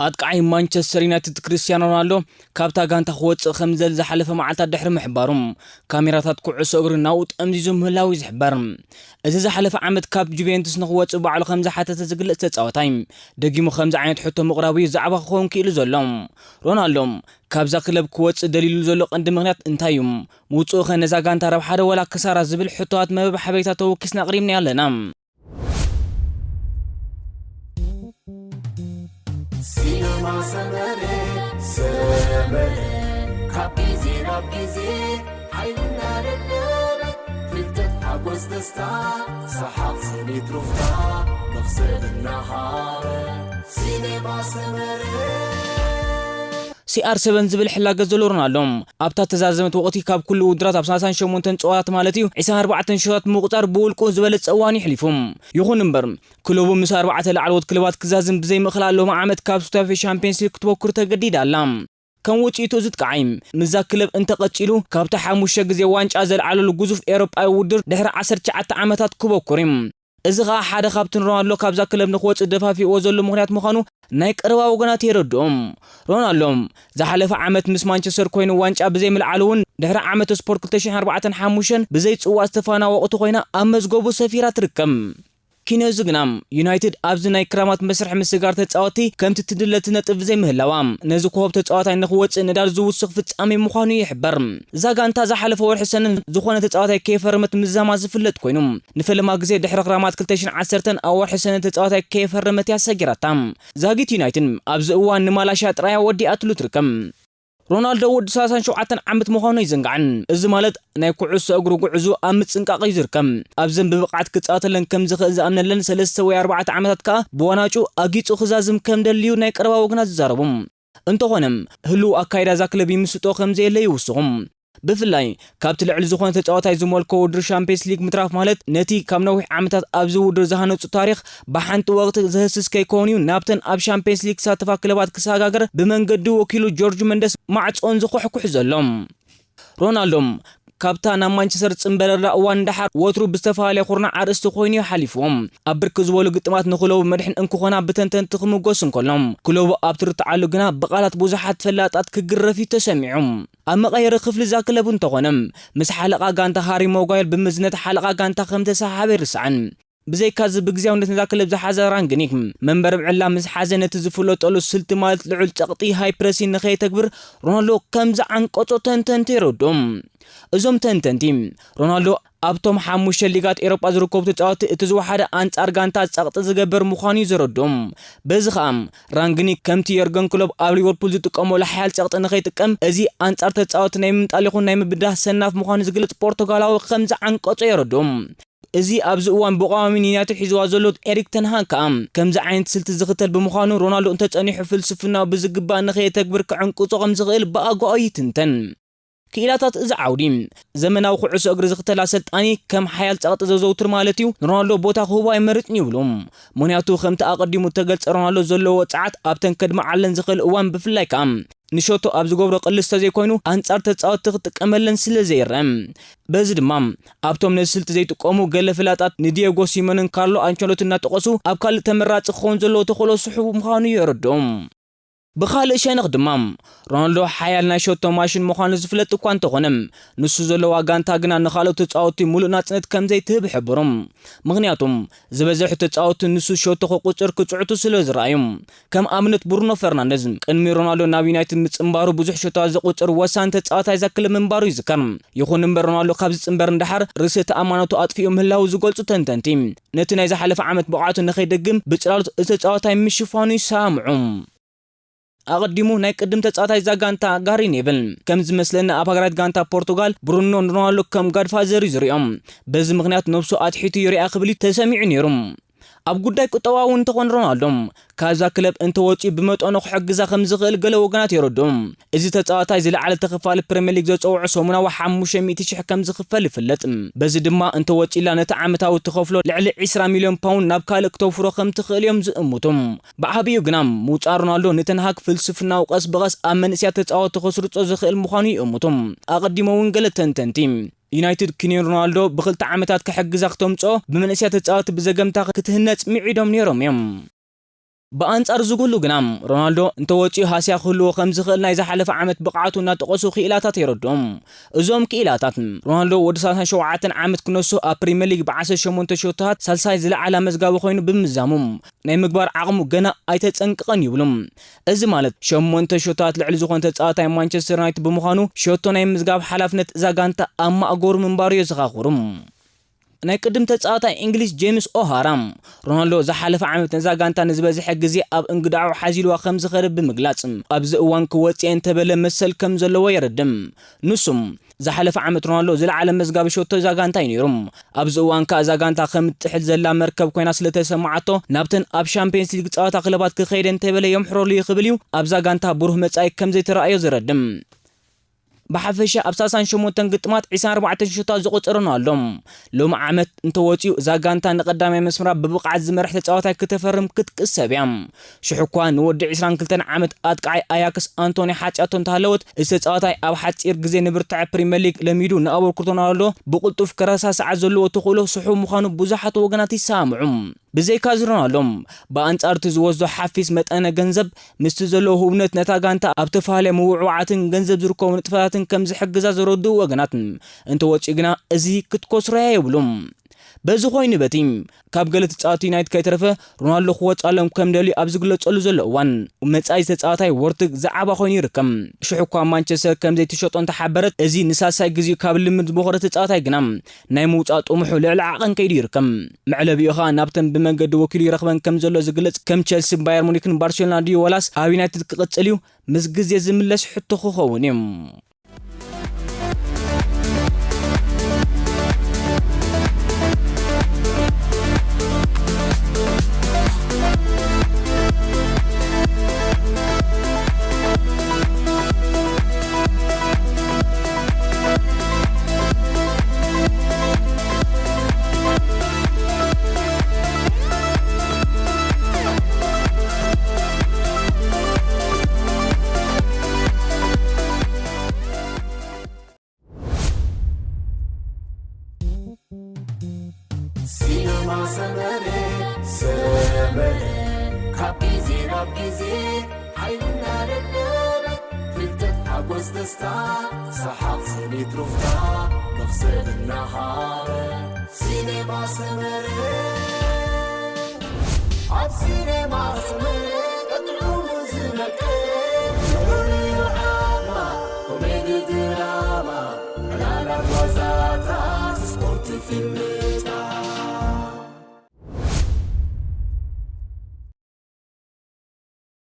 ኣጥቃዓይ ማንቸስተር ዩናይትድ ክርስቲያኖ ሮናልዶ ካብታ ጋንታ ክወጽእ ከም ዝደሊ ዝሓለፈ መዓልታት ድሕሪ ምሕባሩ፣ ካሜራታት ኩዕሶ እግሪ ናብኡ ጠምዚዙ ምህላዉ እዩ ዝሕበር። እዚ ዝሓለፈ ዓመት ካብ ጁቬንቱስ ንኽወጽእ ባዕሉ ከም ዝሓተተ ዝግለጽ ተጻዋታይ፣ ደጊሙ ከምዚ ዓይነት ሕቶ ምቕራቡ እዩ ዛዕባ ክኸውን ክኢሉ ዘሎ። ሮናልዶ ካብዛ ክለብ ክወጽእ ደሊሉ ዘሎ ቀንዲ ምኽንያት እንታይ እዩ? ምውጽኡ ኸ ነዛ ጋንታ ረብሓ ዶ ወላ ክሳራ ዝብል ሕቶታት መበብ ሓበሬታ ተወኪስና ኣቕሪብና ኣለና። ሲነማ ሰመረ ሰመረ ካብ ግዜ ናብ ግዜ ሓይልና ደለበ ፍልጠት ሓጎስ ደስታ ሰሓቕ ስኒት ሩፍታ መኽሰብ እናሃበ ሲነማ ሰመረ ሲኣር ሰበን ዝብል ሕላገት ዘሎ ሮናልዶ ኣብታ ተዛዘመት ወቕቲ ካብ ኩሉ ውድራት ኣብ ሰላሳን ሸሞንተን ጸዋታት ማለት እዩ ዕስራን ኣርባዕተን ሽቶታት ብምቑጻር ብውልቁ ዝበለጸ እዋን የሕሊፉ። ይኹን እምበር ክለቡ ምስ ኣርባዕተ ላዕለዎት ክለባት ክዛዝም ብዘይምኽላል ሎሚ ዓመት ካብ ሱታፌ ሻምፒየንስ ሊግ ክትበኩር ተገዲዳ ኣላ። ከም ውጽኢቱ እዚ ጥቃዓይ ምስዛ ክለብ እንተቐጺሉ ካብቲ ሓሙሽተ ግዜ ዋንጫ ዘልዓለሉ ግዙፍ ኤውሮጳዊ ውድድር ድሕሪ ዓሰርተ ትሽዓተ ዓመታት ክበኩር እዩ። እዚ ኸኣ ሓደ ካብቲ ንሮናልዶ ካብዛ ክለብ ንኽወጽእ ደፋፊእዎ ዘሎ ምኽንያት ምዃኑ ናይ ቀረባ ወገናት የረድኦም። ሮናልዶ ዝሓለፈ ዓመት ምስ ማንቸስተር ኮይኑ ዋንጫ ብዘይምልዓሉ እውን ድሕሪ ዓመት ስፖርት ክልተ ሽሕን ኣርባዕተን ሓሙሽተን ብዘይጽዋዕ ዝተፋና ወቕቲ ኮይና ኣብ መዝገቡ ሰፊራ ትርከብ። ኪነዚ ግና ዩናይትድ ኣብዚ ናይ ክራማት መስርሕ ምስጋር ተጻወቲ ከምቲ ትድለ ትነጥብ ዘይምህላዋ ነዚ ኮኸብ ተጻዋታይ ንኽወጽእ ነዳድ ዝውስኽ ፍጻሜ ምዃኑ ይሕበር። እዛ ጋንታ ዝሓለፈ ወርሒ ሰነ ዝኾነ ተጻዋታይ ከይፈረመት ምዛማ ዝፍለጥ ኮይኑ ንፈለማ ግዜ ድሕሪ ክራማት ክልተ ሽሕን ዓሰርተን ኣብ ወርሒ ሰነ ተጻዋታይ ከይፈረመት እያ ሰጊራታ። ዛጊት ዩናይትድ ኣብዚ እዋን ንማላሽያ ጥራይ ወዲኣትሉ ትርከብ። ሮናልዶ ወዲ ሰላሳን ሸውዓተን ዓመት ምዃኑ ኣይዘንጋዕን። እዚ ማለት ናይ ኩዕሶ እግሪ ጉዕዞ ኣብ ምጽንቃቕ እዩ ዝርከብ። ኣብዘን ብብቕዓት ክጻወተለን ከም ዝኽእል ዝኣምነለን ሰለስተ ወይ ኣርባዕተ ዓመታት ከኣ ብዋናጩ ኣጊጹ ክዛዝም ከም ደልዩ ናይ ቀረባ ወገናት ዝዛረቡ። እንተኾነ ህሉው ኣካይዳ እዛ ክለብ ይምስጦ ከም ዘየለ ይውስኹ። ብፍላይ ካብቲ ልዕሊ ዝኾነ ተጻዋታይ ዝመልኮ ውድድር ሻምፒየንስ ሊግ ምትራፍ ማለት ነቲ ካብ ነዊሕ ዓመታት ኣብዚ ውድድር ዝሃነጹ ታሪኽ ብሓንቲ ወቕቲ ዘህስስ ከይከውን እዩ ናብተን ኣብ ሻምፒየንስ ሊግ ዝሳተፋ ክለባት ክሰጋገር ብመንገዲ ወኪሉ ጆርጅ መንደስ ማዕጾን ዝኹሕኩሕ ዘሎ። ሮናልዶ ካብታ ናብ ማንቸስተር ዝጽንበረላ እዋን ንደሓር ወትሩ ብዝተፈላለየ ኩርናዕ ኣርእስቲ ኮይኑ እዩ ሓሊፍዎም። ኣብ ብርክት ዝበሉ ግጥማት ንክለቡ መድሕን እንክኾና ብተንተንቲ ክምጎስ እንከሎ ክለቡ ኣብ ትርትዓሉ ግና ብቓላት ብዙሓት ፈላጣት ክግረፍ እዩ ተሰሚዑ። ኣብ መቐየሪ ክፍሊ እዛ ክለብ እንተኾነ ምስ ሓለቓ ጋንታ ሃሪ ሞጓየር ብምዝነት ሓለቓ ጋንታ ከም ተሰሓሓበ ኣይርስዓን። ብዘይካዚ ብግዜያውነት ነዛ ክለብ ዝሓዘ ራንግኒክ መንበሪ ምዕላ ምስ ሓዘ ነቲ ዝፍለጠሉ ስልቲ ማለት ልዑል ጸቕጢ ሃይ ፕረሲን ንኸየተግብር ሮናልዶ ከም ዝዓንቀጾ ተንተንቲ የረድኡ። እዞም ተንተንቲ ሮናልዶ ኣብቶም ሓሙሽተ ሊጋት ኤሮጳ ዝርከቡ ተጻወቲ እቲ ዝወሓደ ኣንጻር ጋንታ ጸቕጢ ዝገብር ምዃኑ እዩ ዘረድኡ። በዚ ኸኣ ራንግኒክ ከምቲ የርገን ክሎፕ ኣብ ሊቨርፑል ዝጥቀመሉ ሓያል ጸቕጢ ንኸይጥቀም እዚ ኣንጻር ተጻወቲ ናይ ምምጣል ይኹን ናይ ምብዳህ ሰናፍ ምዃኑ ዝግለጽ ፖርቱጋላዊ ከም ዝዓንቀጾ የረድኡ። እዚ ኣብዚ እዋን ብቋሚ ንዩናይትድ ሒዝዋ ዘሎ ኤሪክ ተን ሃግ ከኣ ከምዚ ዓይነት ስልቲ ዝኽተል ብምዃኑ ሮናልዶ እንተጸኒሑ ፍልስፍናኡ ብዝግባእ ንኸየተግብር ክዕንቅጾ ከም ዝኽእል ብኣግባቡ ይትንተን። ክኢላታት እዚ ዓውዲ ዘመናዊ ኩዕሶ እግሪ ዝኽተል ኣሰልጣኒ ከም ሓያል ጸቕጢ ዘዘውትር ማለት እዩ ንሮናልዶ ቦታ ክህቦ ኣይመርጽን ይብሉ። ምኽንያቱ ከምቲ ኣቐዲሙ እተገልጸ ሮናልዶ ዘለዎ ጸዓት ኣብተን ከድምዓለን ዝኽእል እዋን ብፍላይ ከኣ ንሸቶ ኣብ ዝገብሮ ቅልስ ተዘይኮይኑ ኣንጻር ተጻወትቲ ክጥቀመለን ስለ ዘይረአ። በዚ ድማ ኣብቶም ነዚ ስልቲ ዘይጥቀሙ ገለ ፍላጣት ንዲየጎ ሲሞንን ካርሎ ኣንቸሎቲ እናጠቐሱ ኣብ ካልእ ተመራጺ ክኸውን ዘለዎ ተኽእሎ ስሑው ምዃኑ የረድኡ። ብኻልእ ሸነኽ ድማ ሮናልዶ ሓያል ናይ ሸቶ ማሽን ምዃኑ ዝፍለጥ እኳ እንተኾነ ንሱ ዘለዋ ጋንታ ግና ንኻልኦት ተጻወትቲ ሙሉእ ናጽነት ከም ዘይትህብ ይሕብሩ። ምኽንያቱም ዝበዘሑ ተጻወትቲ ንሱ ሸቶ ክቁጽር ክጽዕቱ ስለ ዝረኣዩ። ከም ኣብነት ብሩኖ ፈርናንደዝ ቅድሚ ሮናልዶ ናብ ዩናይትድ ምጽንባሩ ብዙሕ ሸቶታት ዘቁጽር ወሳኒ ተጻዋታይ እዛ ክለብ ምንባሩ ይዝከር። ይኹን እምበር ሮናልዶ ካብ ዝጽንበር ንደሓር ርእሰ ተኣማንነቱ ኣጥፊኡ ምህላዉ ዝገልጹ ተንተንቲ ነቲ ናይ ዝሓለፈ ዓመት ብቕዓቱ ንኸይደግም ብጽላሎት እቲ ተጻዋታይ ምሽፋኑ ይሰማምዑ። ኣቐዲሙ ናይ ቅድም ተጻዋታይ እዛ ጋንታ ጋሪ ኔቭል ከም ዝመስለኒ ኣብ ሃገራት ጋንታ ፖርቱጋል ብሩኖ ንሮናልዶ ከም ጋድፋዘር እዩ ዝሪኦም። በዚ ምኽንያት ነብሱ ኣትሒቱ ይሪኣ ክብል እዩ ተሰሚዑ ነይሩ። ኣብ ጉዳይ ቁጠባዊ እውን እንተኾነ ሮናልዶ ካብዛ ክለብ እንተወፂኡ ብመጠኑ ክሕግዛ ከም ዝኽእል ገለ ወገናት የረድኡ። እዚ ተፃዋታይ ዝለዓለ ተኸፋሊ ፕሪምየር ሊግ ዘፀውዖ ሰሙናዊ ሓሙሽተ ሚእቲ ሽሕ ከም ዝኽፈል ይፍለጥ። በዚ ድማ እንተወፂኡላ ነቲ ዓመታዊ እትኸፍሎ ልዕሊ ዒስራ ሚልዮን ፓውንድ ናብ ካልእ ክተውፍሮ ከም ትኽእል እዮም ዝእምቱ። ብዓብዩ ግና ምውፃእ ሮናልዶ ንተንሃግ ፍልስፍናዊ ቀስ ብቐስ ኣብ መንእስያት ተፃወትቲ ከስርፆ ዝኽእል ምዃኑ ይእምቱ። ኣቐዲሞም እውን ገለ ተንተንቲ ዩናይትድ ኪንዮን ሮናልዶ ብኽልተ ዓመታት ክሕግዛ ክተምፅኦ ብመንእስያት ተፃወትቲ ብዘገምታ ክትህነፅ ምዒዶም ነይሮም እዮም። ብኣንጻር እዚ ኩሉ ግና፣ ሮናልዶ እንተወጺኡ ሃስያ ክህልዎ ከም ዝኽእል ናይ ዝሓለፈ ዓመት ብቕዓቱ እናጠቐሱ ክኢላታት የረድኦም። እዞም ክኢላታት፣ ሮናልዶ ወዲ ሰላሳን ሸውዓተን ዓመት ክነሱ ኣብ ፕሪምየር ሊግ ብዓሰርተ ሸሞንተ ሾቶታት ሳልሳይ ዝለዓለ መዝጋቢ ኮይኑ ብምዛሙ፣ ናይ ምግባር ዓቕሙ ገና ኣይተጸንቀቐን ይብሉ። እዚ ማለት ሸሞንተ ሾቶታት ልዕሊ ዝኾነ ተጻዋታይ ማንቸስተር ዩናይትድ ብምዃኑ፣ ሸቶ ናይ ምዝጋብ ሓላፍነት እዛ ጋንታ ኣብ ማእገሩ ምንባሩ የዘኻኽሩ። ናይ ቅድም ተጻዋታይ እንግሊዝ ጄምስ ኦሃራ፣ ሮናልዶ ዝሓለፈ ዓመት ነዛ ጋንታ ንዝበዝሐ ግዜ ኣብ እንግዳዑ ሓዚልዋ ከም ዝኸደ ብምግላጽ፣ ኣብዚ እዋን ክወጽእ እንተበለ መሰል ከም ዘለዎ የረድም። ንሱም፣ ዝሓለፈ ዓመት ሮናልዶ ዝለዓለ መዝጋቢ ሸቶ እዛ ጋንታ እዩ ነይሩ። ኣብዚ እዋን ከኣ እዛ ጋንታ ከም ትጥሕል ዘላ መርከብ ኮይና ስለ ተሰማዓቶ፣ ናብተን ኣብ ሻምፒየንስ ሊግ ጸዋታ ክለባት ክኸይደ እንተበለ የምሕረሉ እዩ ክብል እዩ ኣብዛ ጋንታ ብሩህ መጻኢ ከም ዘይተራእዮ ዘረድም። ብሓፈሻ ኣብ ሰላሳን ሸሞንተን ግጥማት ዒስራን ኣርባዕተን ሸቶታት ዘቆጸረ ሮናልዶ፣ ሎሚ ዓመት እንተወጺኡ እዛ ጋንታ ንቐዳማይ መስመራ ብብቕዓት ዝመርሕ ተጻዋታይ ክተፈርም ክትቅሰብ እያ። ሽሕ እኳ ንወዲ ዒስራን ክልተን ዓመት ኣጥቃዓይ ኣያክስ ኣንቶኒ ሓጽያቶ እንተሃለወት፣ እዚ ተጻዋታይ ኣብ ሓጺር ግዜ ንብርትዐ ፕሪምየር ሊግ ለሚዱ ንኣበርክቶ ሮናልዶ ብቕልጡፍ ከረሳስዓ ዘለዎ ተኽእሎ ስሑው ምዃኑ ብዙሓት ወገናት ይሰማምዑ። ብዘይካዚ ሮናልዶ፣ ብኣንጻር እቲ ዝወስዶ ሓፊስ መጠነ ገንዘብ፣ ምስቲ ዘለዎ ህውነት ነታ ጋንታ ኣብ ተፈላለየ ምውዕዋዓትን ገንዘብ ዝርከቡ ንጥፈታትን ከም ዝሕግዛ ዘረድኡ ወገናት እንተወጺኡ ግና፣ እዚ ክትከስሮ'ያ ይብሉ። በዚ ኮይኑ በቲ፣ ካብ ገለ ተጻወትቲ ዩናይትድ ከይተረፈ ሮናልዶ ክወጽኣሎም ከም ደልዩ ኣብ ዝግለጸሉ ዘሎ እዋን፣ መጻኢ ተጻዋታይ ወርትግ ዛዕባ ኮይኑ ይርከብ። ሽሕ እኳ ማንቸስተር ከም ዘይትሸጦ እንተሓበረት፣ እዚ ንሳልሳይ ግዜኡ ካብ ልምድ ዝቦኸረ ተጻዋታይ ግና ናይ ምውጻእ ጥሙሑ ልዕሊ ዓቐን ከይዱ ይርከብ። መዕለቢኡ ኸኣ ናብተን ብመንገዲ ወኪሉ ይረኽበን ከም ዘሎ ዝግለጽ፣ ከም ቸልሲ፣ ባየር ሙኒክን ባርሴሎና ድዩ ወላስ ኣብ ዩናይትድ ክቕጽል እዩ? ምስ ግዜ ዝምለስ ሕቶ ክኸውን እዩ። ሲነማ ሰመረ፣ ሰመረ፣ ካብ ግዜ ናብ ግዜ ሓይሉ እናደለበ፣ ፍልጠት፣ ሓጎስ፣ ደስታ፣ ሰሓቕ፣ ስኒት፣ ሩፍታ፣ መኽሰብ እናሃበ። ሲነማ ሰመረ፣ ኣብ ሲነማ ሰመረ፣ ጥዑሙ ዝመቀ፣ ፍሉይ ዓቕማ፣ ኮሜዲ፣ ድራማ፣ ዕላላት፣ ዋዛታት፣ ስፖርት፣ ፊልም፣